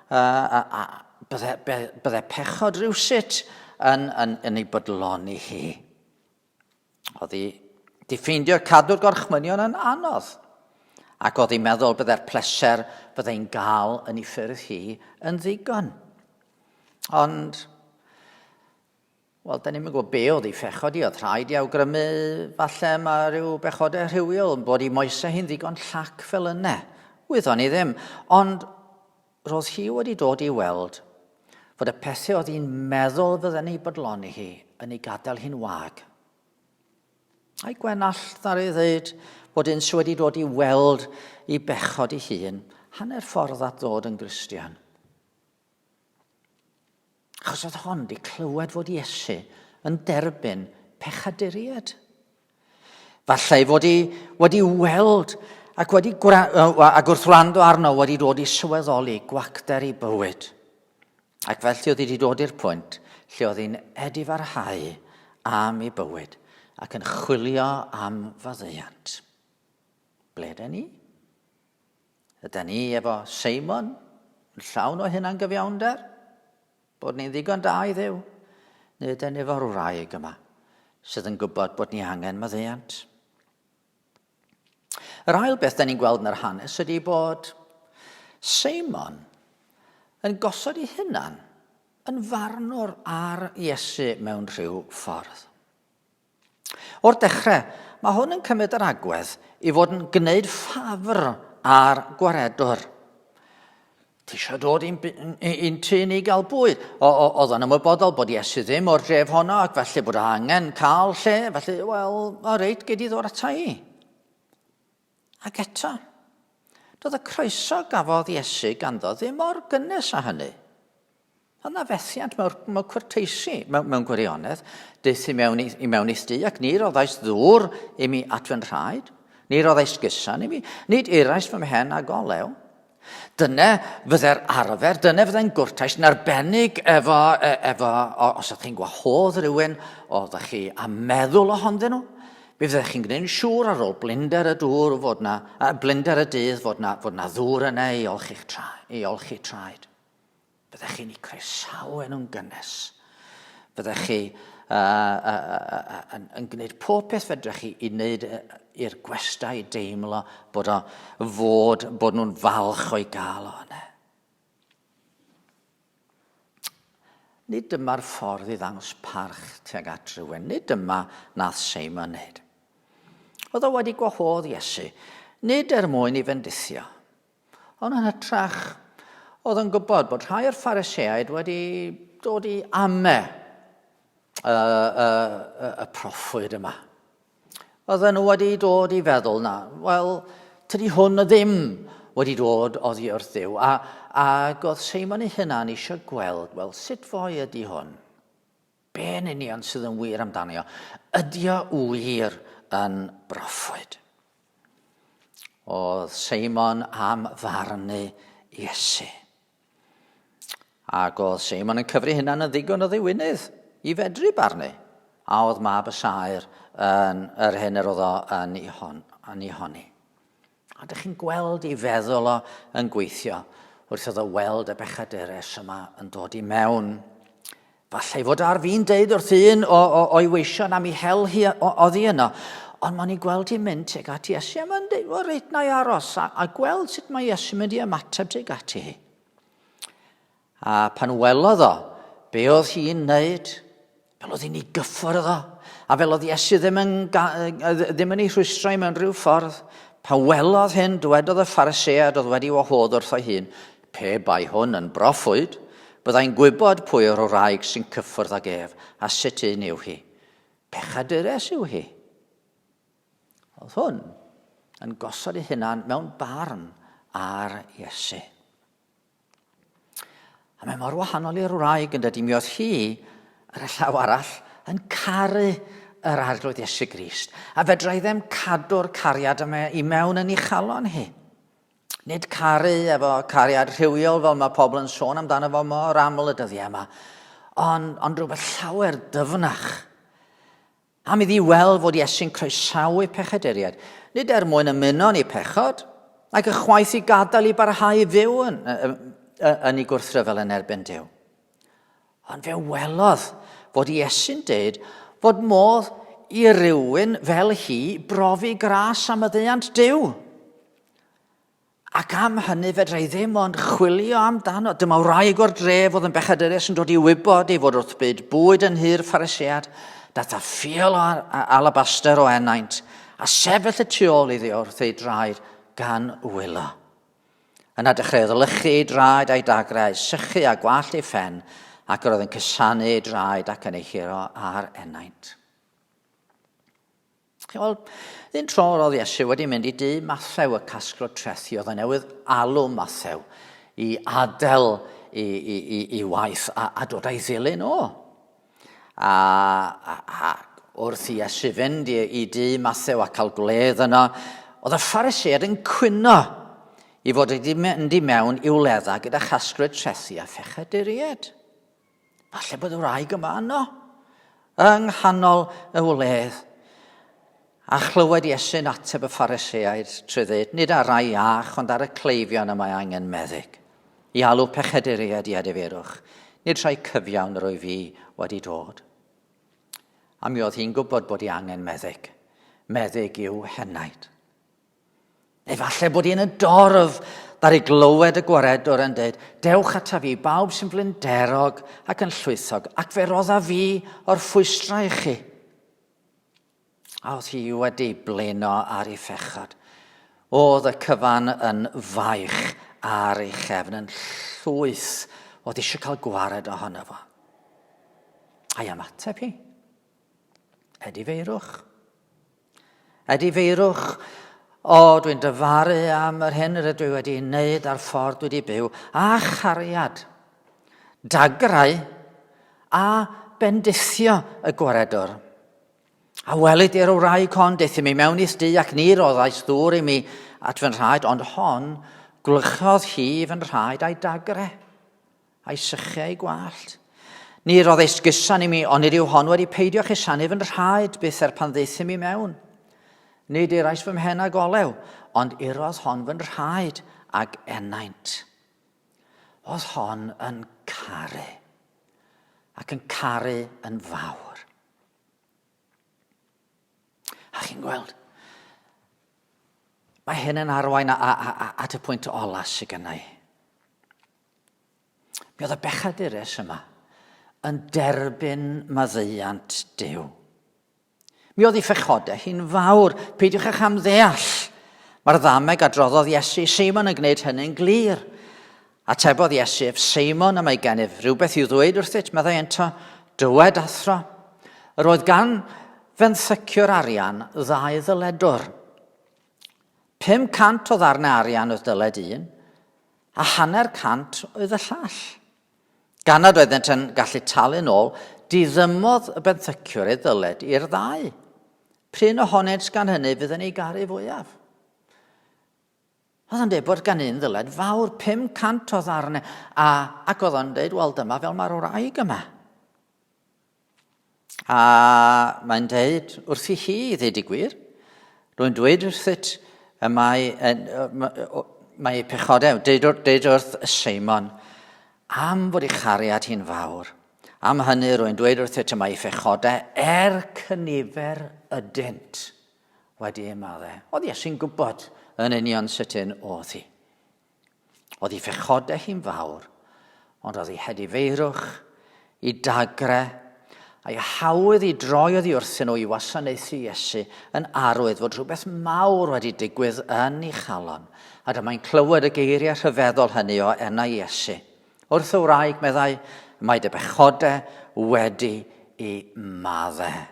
A, a, a bydde, bydde pechod rhywsut yn, yn, yn ei bodloni hi. Oedd hi di ffeindio cadw'r gorchmynion yn anodd. Ac oedd hi'n meddwl bydde'r pleser byddai'n gael yn ei ffyrdd hi yn ddigon. Ond, wel, da ni'n gwybod be oedd ei phechod hi. Oedd rhaid i awgrymu falle mae rhyw bechodau rhywiol yn bod i moesau hi'n ddigon llac fel yna. Wyddon ni ddim. Ond Roedd hi wedi dod i weld fod y pethau oedd hi'n meddwl fydden ei bodloni hi yn ei gadael hi'n wag. A'i Gwenallt ddaru ddeud bod un sydd wedi dod i weld i bechod ei hun hanner ffordd at ddod yn Gristion. Achos oedd hon wedi clywed fod Iesu yn derbyn pechaduriaid. Falle ei fod hi wedi weld ac, wedi ac wrth wrando arno wedi dod i sylweddoli gwacter ei bywyd. Ac felly oedd hi wedi dod i'r pwynt lle oedd hi'n edifarhau am ei bywyd ac yn chwilio am faddeuant. Ble ydyn ni? Ydyn ni efo Seimon yn llawn o hunangyfiawnder? Bod ni'n ddigon da i Dduw? Neu ydyn ni efo'r wraig yma sydd yn gwybod bod ni angen maddeuant? Yr ail beth da ni'n gweld yn yr hanes ydy bod Seimon yn gosod ei hunan yn farnwr ar Iesu mewn rhyw ffordd. O'r dechrau, mae hwn yn cymryd yr agwedd i fod yn gwneud ffafr â'r gwaredwr. Ti eisiau dod i'n, i'n tŷ ni gael bwyd? O, o, oedd o'n ymwybodol bod Iesu ddim o'r dref honno ac felly bod angen cael lle, felly, wel, o reit, gei di ddod ata i. Ac eto, doedd y croeso gafodd Iesu ganddo ddim mor gynnes â hynny. Oedd na fethiant mewn, mewn cwrteisi, mewn, mewn gwirionedd. Daeth i mewn i, i mewn i'th dŷ ac ni roddais ddŵr i mi at fy nhraed. Ni roddais gusan i mi, nid irais fy mhen ag olew. Dyna fydde'r arfer, dyna fydde'n gwrtais yn arbennig efo, e, efo os ydych chi'n gwahodd rhywun, oeddech chi a meddwl ohonddyn nhw, mi fyddech chi'n gwneud yn siŵr ar ôl blinder y dŵr fod na, blinder y dydd fod na, fod na ddŵr yna i olchi'ch tra, i olchi traed. Fyddech chi'n eu croesawu nhw'n gynnes. Fyddech chi uh, uh, uh, yn, yn gwneud pob peth fedrech chi i wneud i'r gwestai deimlo bod o fod, bod nhw'n falch o'i gael o yna. Nid dyma'r ffordd i ddangos parch tuag at rhywun. Nid dyma nath Seimon wneud. Oedd o wedi gwahodd Iesu, nid er mwyn i fendithio, Ond yn hytrach, oedd yn gwybod bod rhai o'r Phariseaid wedi dod i ame y, y, y, y proffwyd yma. Oedden nhw wedi dod i feddwl na, wel, tydi hwn ddim wedi dod oddi wrth Dduw. A, ac oedd Seimon ei hunan eisiau gweld, wel, sut foi ydy hwn? Be yn union sydd yn wir amdano? Ydy o wir yn broffwyd? Oedd Seimon am farnu Iesu. Ac oedd Seimon yn cyfri hunan yn ddigon o ddiwinydd i fedru barnu. A oedd mab y saer yn yr hyn yr oedd o yn ei, hon, yn ei honni. A dych chi'n gweld ei feddwl o yn gweithio wrth iddo weld y bechadures yma yn dod i mewn. Falle ei fod ar fin deud wrth un o, o, o'i weision am ei hel hi oddi yno, ond mae'n ei gweld hi'n mynd tuag at Iesu a mae'n deud, wel reit na i aros a, a gweld sut mae Iesu'n mynd i ymateb tuag ati hi. A pan welodd o be oedd hi'n wneud, fel oedd hi'n ei gyffwrdd o, a fel oedd Iesu ddim yn, ddim yn ei rhwystro i mewn rhyw ffordd, pan welodd hyn, dywedodd y Pharisead oedd wedi wahodd wrtho hun, pe bai hwn yn broffwyd, byddai'n gwybod pwy yw'r wraig sy'n cyffwrdd ag ef, a sut un yw hi. Pechadures yw hi. Oedd hwn yn gosod ei hunan mewn barn ar Iesu. A mae mor wahanol i'r wraig yn dydy. Mi oedd hi, ar y llaw arall, yn caru yr Arglwydd Iesu Grist. A fedra i ddim cadw'r cariad yma i mewn yn ei chalon hi. Nid caru efo cariad rhywiol fel mae pobl yn sôn amdano fo mor aml y dyddiau yma, ond, ond rhywbeth llawer dyfnach. Am iddi weld fod Iesu'n croesawu pechaduriaid, nid er mwyn ymuno yn eu pechod, ac ychwaith i gadael i barhau i fyw yn, yn ei gwrthryfel yn erbyn Duw. Ond fe welodd fod Iesu'n deud fod modd i rywun fel hi brofi gras a maddeuant Duw. Ac am hynny fedra i ddim ond chwilio amdano. Dyma wraig o'r dref oedd yn bechadurus yn dod i wybod ei fod wrth byd bwyd yn nhŷ'r Pharisead. Daeth â ffiol o alabaster o ennaint, a sefyll y tu ôl iddi wrth ei draed gan wylo. Yna dechreuodd lychu ei draed a'i dagrau, sychu a gwallt ei phen, ac yr oedd yn cusanu ei draed ac yn ei hiro ar ennaint. Chi'n gweld, un tro roedd Iesu wedi mynd i dŷ Mathew y casglwr trethi, oedd e newydd alw Mathew i adael i, i, i, i waith a, a dod a'i ddilyn o. A, a, a wrth i Iesu fynd i, i dŷ Mathew a cael gwledd yno, oedd y Phariseaid yn cwyno i fod wedi mynd i mewn i'w ledda gyda chasglwyr trethi a phechaduriaid. Falle bod y wraig yma yno, yng nghanol y wledd. A chlywed Iesu'n ateb y Phariseaid trwy ddweud, nid ar rai iach, ond ar y cleifion y mae angen meddyg, i alw pechaduriaid i edifeirwch, nid rhai cyfiawn yr wyf fi wedi dod. A mi oedd hi'n gwybod bod hi angen meddyg, meddyg i'w henaid. Neu falle bod hi yn y dorf ddaru glywed y gwaredwr yn dweud, dewch ata fi, bawb sy'n flinderog ac yn llwythog, ac fe rodda fi o'r ffwystrau i chi. A oedd hi wedi blino ar ei phechod. Oedd y cyfan yn faich ar ei chefn, yn llwyth, oedd eisiau cael gwared ohono fo. A'i ymateb hi? Edifeirwch. Edifeirwch, o, dwi'n dyfaru am yr hyn rydw i wedi wneud a'r ffordd dwi wedi byw, a chariad, dagrau, a bendithio y gwaredwr. A welid i'r wraig hon, deuthum i mewn i'th dŷ ac ni roddais ddŵr i mi at fy nhraed, ond hon, gwlychodd hi fy nhraed a'i dagre, a'i sychu a'i gwallt. Ni roddeist gusan i mi, ond nid yw hon wedi peidio chusanu fy nhraed byth er pan ddaethum i mewn. Nid irais fy mhen ag olew, ond irodd hon fy nhraed ag ennaint. Oedd hon yn caru, ac yn caru yn fawr. A chi'n gweld, mae hyn yn arwain a, a, a, at y pwynt ola sydd gennau. Mi oedd y bechadures yma yn derbyn maddeuant Duw. Mi oedd ei phechodau hi'n fawr, peidiwch â chamddeall. Mae'r ddameg a droddodd Iesu Seimon yn gwneud hynny'n glir. Atebodd Iesu ef, Seimon, y mae gennyf rhywbeth i'w ddweud wrthyt, meddai ento, dywed, athro. Yr oedd gan fenthyciwr arian ddau ddyledwr. 500 o ddarnau arian oedd dyled un, a 500 oedd y llall. Gan nad oeddent yn gallu talu'n ôl, diddymodd y benthyciwr ei ddyled i'r ddau. P'run ohonynt gan hynny fydd yn ei garu fwyaf? Oedd o'n dweud bod gan un ddyled fawr, 500 o ddarnau, a, ac oedd o'n dweud, wel dyma fel mae'r wraig yma. A mae'n dweud wrthi hi, i ddweud y gwir, rwy'n dweud wrthyt, y mae, mae ei pechodau, deud, deud wrth Seimon, am fod ei chariad hi'n fawr. Am hynny rwy'n dweud wrthyt y mae ei phechodau er cynifer ydynt wedi eu maddau. Oedd Iesu'n gwybod yn union sut un oedd hi. Oedd ei phechodau hi'n fawr, ond oedd ei hedifeirwch, ei dagre, a'i hawydd i droi oddi wrthyn nhw i wasanaethu Iesu yn arwydd fod rhywbeth mawr wedi digwydd yn ei chalon. A dyma'n clywed y geiriau rhyfeddol hynny o enau Iesu. Wrth y wraig, meddai, mae dy bechodau wedi i maddau.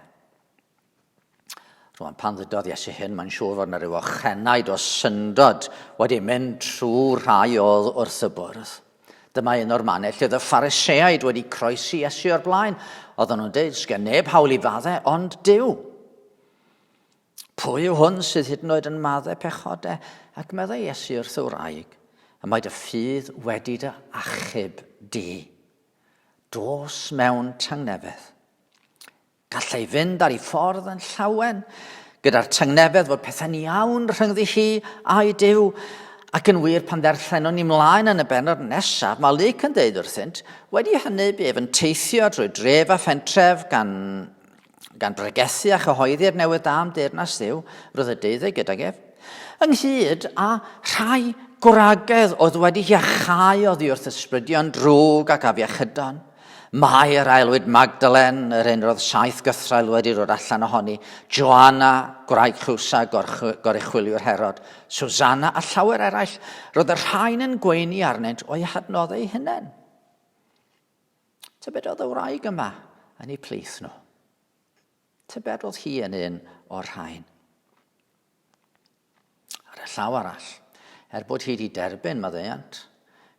Rwan, pan ddydodd Iesu hyn, mae'n siŵr fod yna rhyw ochenaid o syndod wedi mynd trwy rhai oedd wrth y bwrdd. Dyma un o'r mannau lle oedd y Phariseaid wedi croesi Iesu o'r blaen. Oedden nhw'n dweud, sgen neb hawl i fadde, ond Duw. Pwy yw hwn sydd hyd yn oed yn madde pechodau? Ac meddai Iesu wrth y wraig, y mae dy ffydd wedi dy achub di. Dos mewn tangnefedd. Gallai fynd ar ei ffordd yn llawen, gyda'r tangnefedd fod pethau'n iawn rhyngddi hi a'i Duw. Ac yn wir, pan ddarllenwn ni mlaen yn y bennod nesaf, mae Luc yn dweud wrthynt, wedi hynny bu ef yn teithio drwy dref a phentref gan, gan bregethu a chyhoeddi'r newydd da am deyrnas Dduw, roedd y deuddeg gydag ef, ynghyd â rhai gwragedd oedd wedi iachau oddi wrth ysbrydion drwg ac afiechydon. Mair, aelwyd Magdalen, yr un roedd saith gythraul wedi dod allan ohoni, Joanna, gwraig Chusa, goruchwyliwr Herod, Susanna a llawer eraill, roedd y rhain yn gweini arnynt o'u hadnoddau eu hunain. Tybed oedd y wraig yma yn eu plith nhw? Tybed oedd hi yn un o'r rhain? Ar y llaw arall, er bod hi wedi derbyn maddeuant,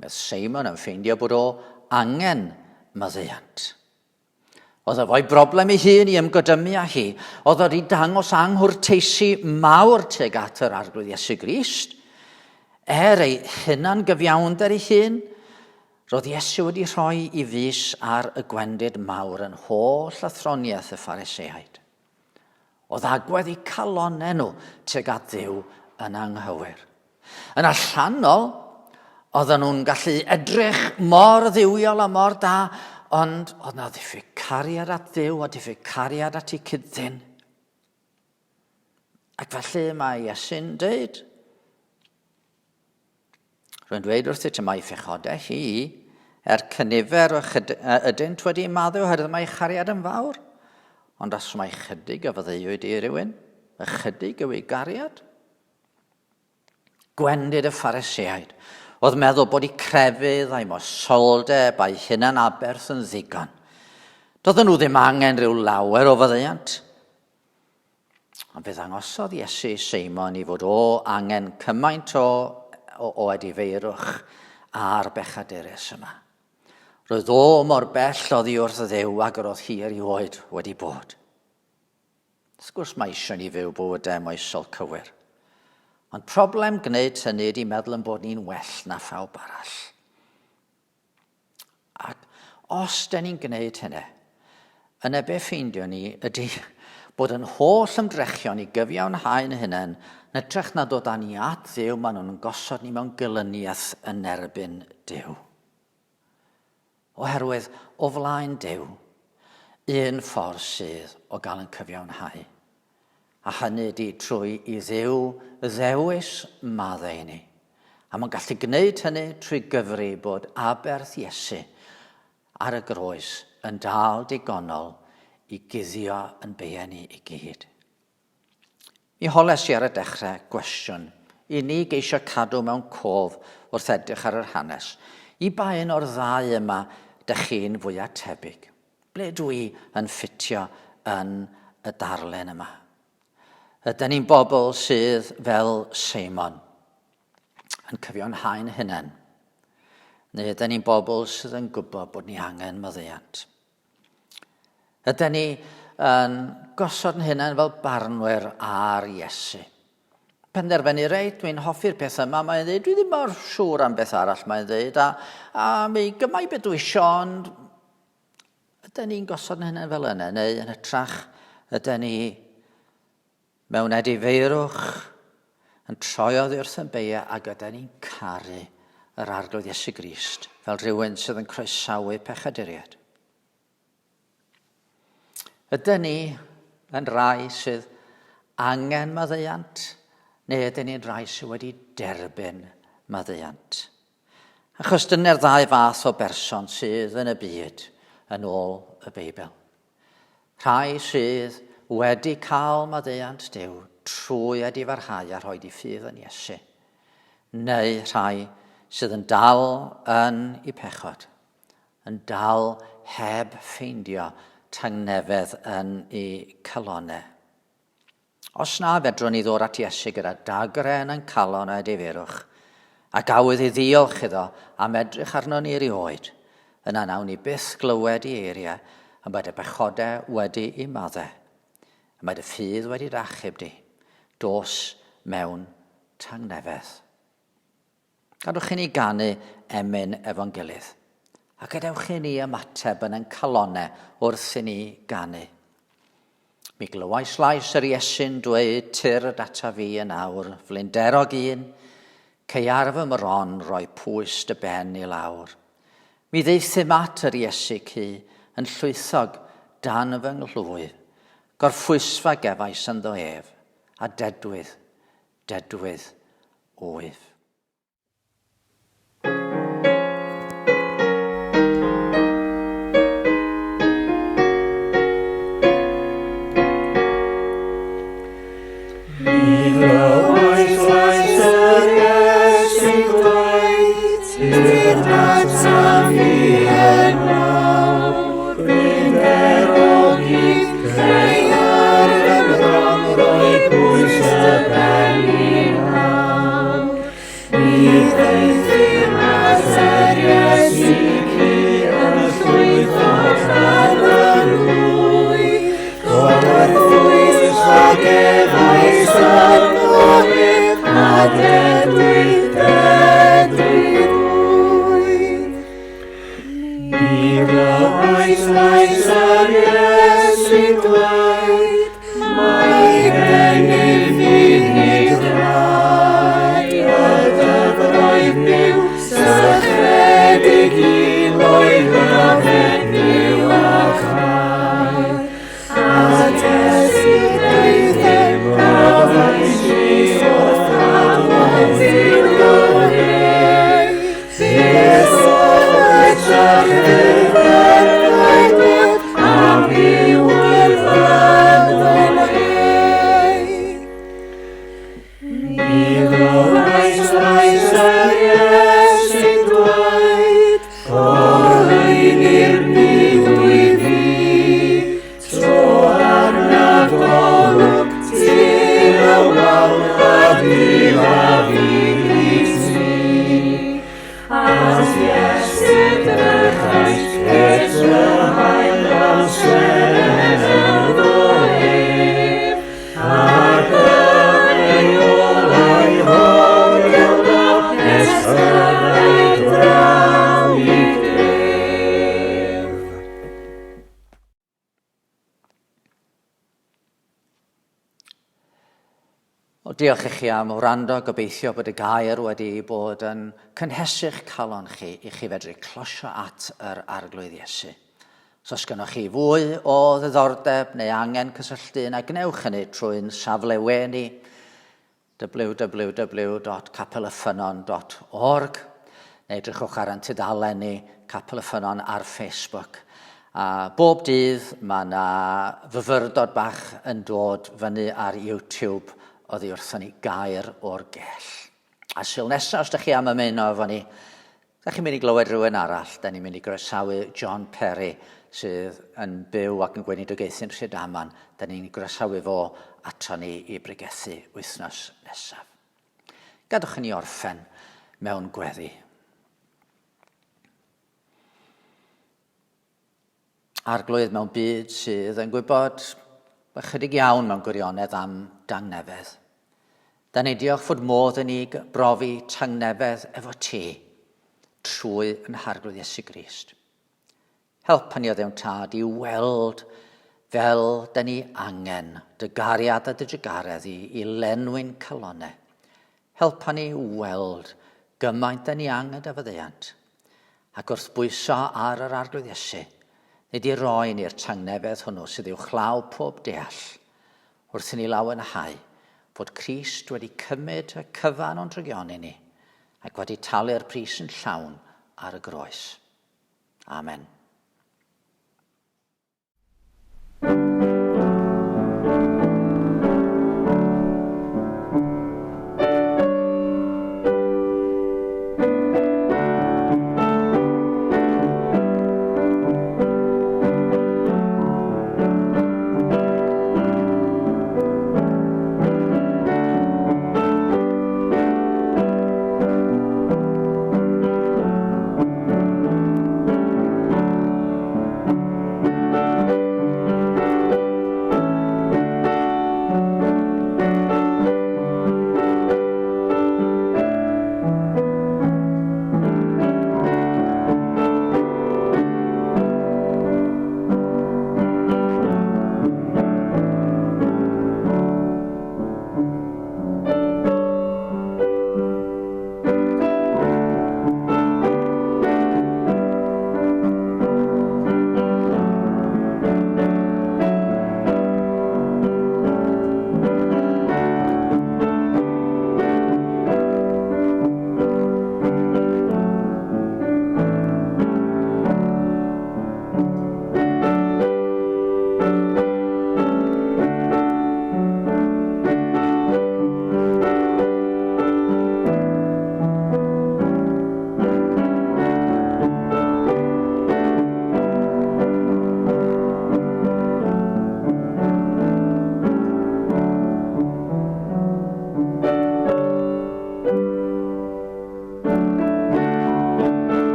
mi oedd Seimon yn ffeindio bod o angen maddeuant. Oedd efo'i broblem ei hun i ymgodymu â hi. Oedd wedi dangos anghwrteisi mawr tuag at yr Arglwydd Iesu Grist. Er ei hunan gyfiawnder ei hun, roedd Iesu wedi rhoi i fys ar y gwendid mawr yn holl athroniaeth y Phariseaid. Oedd agwedd eu calonnau nhw tuag at Dduw yn anghywir. Yn allanol, oedden nhw'n gallu edrych mor dduwiol a mor da, ond oedd na ddiffyg cariad at Dduw a diffyg cariad at eu cyd-ddyn. Ac felly mae Iesu'n dweud, Rwy'n dweud wrthyt y mae phechodau hi, er cynifer o ydynt wedi maddau oherwydd mae chariad yn fawr. Ond os mae chydig a faddeuwyd i rywun, ychydig yw ei gariad. Gwendid y Phariseaid oedd meddwl bod eu crefydd a'i moesoldeb a'i hunan aberth yn ddigon. Doedden nhw ddim angen rhyw lawer o faddeuant. Ond fe ddangosodd Iesu i Seimon i fod o angen cymaint o, o, o edifeirwch a'r bechadurus yma. Roedd o mor bell oddi wrth Dduw ag yr oedd hi erioed wedi bod. Wrth gwrs mae eisiau ni fyw bywydau moesol cywir. Ond problem gwneud hynny ydy meddwl yn bod ni'n well na phawb arall. Ac os dyn ni'n gwneud hynny, yna be ffeindio ni ydy bod yn holl ymdrechion i gyfiawnhau'n hunain, yn hytrach na dod â ni at Dduw, maen nhw'n gosod ni mewn gelyniaeth yn erbyn Duw. Oherwydd o flaen Duw, un ffordd sydd o gael yn cyfiawnhau, a hynny ydy trwy i Dduw ddewis maddau i ni. A mae'n gallu gwneud hynny trwy gyfri bod aberth Iesu ar y groes yn dal digonol i guddio yn beiau ni i gyd. Mi holes i ar y dechrau gwestiwn i ni geisio cadw mewn cof wrth edrych ar yr hanes. I ba un o'r ddau yma dych chi'n fwya tebyg? Ble dw i yn ffitio yn y darlun yma? Ydyn ni'n bobl sydd fel Seimon, yn cyfiawnhau'n hunain? Neu ydyn ni'n bobl sydd yn gwybod bod ni angen maddeuant? Ydyn ni yn gosod yn hunain fel barnwyr ar Iesu? Penderfynu, reit, dwi'n hoffi'r peth yma, mae'n dweud, dwi ddim mor siŵr am beth arall mae'n dweud, a, a mi gymau beth dwi isio, ond ydyn ni'n gosod yn hunain fel yna, neu yn hytrach, ydyn ni mewn edifeirwch yn troi oddi wrth yn beia ac ydy ni'n caru yr Arglwydd Iesu Grist fel rhywun sydd yn croesawu pechaduriaid. Ydyn ni yn rai sydd angen maddeuant neu ydyn ni'n rai sydd wedi derbyn maddeuant? Achos dyna'r ddau fath o berson sydd yn y byd yn ôl y Beibl. Rhai sydd wedi cael maddeuant Duw trwy edifarhau a rhoi di ffydd yn Iesu, neu rhai sydd yn dal yn i pechod, yn dal heb ffeindio tangnefedd yn i calonau. Os na fedrwn ni ddod at Iesu gyda dagre yn ein calon a edifeirwch, ac awydd i ddiolch iddo am edrych arno ni erioed, yna nawn ni byth glywed i eiriau y mae dy bechodau wedi i maddau, y mae dy ffydd wedi dy achub di, dos mewn tangnefedd. Gadwch i ni ganu emyn efo'n gilydd, a gadewch i ni ymateb yn ein calonau wrth i ni ganu. Mi glywais lais yr Iesu'n dweud tyrd ata fi yn awr, flinderog un, cei ar fy mron roi pwys dy ben i lawr. Mi ddaethum at yr Iesu cu yn llwythog dan fy nghlwyf, gorffwysfa gefais ynddo ef, a dedwydd, dedwydd wyf. Mi glywais lais yr Iesu'n dweud, Tyrd ataf fi yn awr, blinderog un, cei ar fy mron roi pwys dy ben i lawr. Mi ddaethum at yr Iesu cu yn llwytho tan fy nglwy, Gorffwys a gefais ynddo ef, a dedwydd, dedwydd wyf. Mi glywais lais yr Iesu'n dweud, Mae gennyf fudd nid rhad, y dyfroedd byw, sychedig i loyw yfed byw a chau. A Iesu deuthum, profais i wrth afon Siloe. Beth oedd trachefn yr a byw yn fyddwn ei. Mi glywais lais yr Iesu'n dweud, Goleuni'r byd wyf fi, tro arnaf golwg, tir y wawr a dila fi i ti. At Iesu drychais, eto hael amser ynddo ef. Diolch i chi am wrando, gobeithio bod y gair wedi bod yn cynhesu'ch calon chi i chi fedru closio at yr Arglwydd Iesu. Os oes gennoch chi fwy o ddiddordeb neu angen cysylltu yna gwnewch hynny trwy'n safle we ni www.capelyffynon.org neu edrychwch ar ein tudalen ni Capel y Ffynnon ar Facebook. A bob dydd mae yna fyfyrdod bach yn dod fyny ar YouTube oddi wrthon ni gair o'r gell. A Sul nesaf, os ydych chi am ymuno efo ni, da chi'n mynd i glywed rhywun arall. Da ni'n mynd i groesawu John Perry, sydd yn byw ac yn gweinidogaethu'n Rhydaman. Da ni'n groesawu fo ato ni i bregethu wythnos nesaf. Gadwch i ni orffen mewn gweddi. Arglwydd mewn byd sydd yn gwybod ychydig iawn mewn gwirionedd am dangnefedd. Da ni diolch fod modd i ni brofi tangnefedd efo ti trwy yn Harglwydd Iesu Grist. Helpa ni o Dduw'n Tad i weld fel da ni angen dy gariad a dy drugaredd i, i lenwi'n calonau. Helpa ni weld gymaint da ni angen dy faddeuant. Ac wrth bwyso ar yr Arglwydd Iesu, nid i roi ni'r tangnefedd hwnnw sydd uwchlaw pob deall, wrth i ni lawenhau fod Crist wedi cymryd y cyfan o'n drygioni ni ac wedi talu'r pris yn llawn ar y groes. Amen.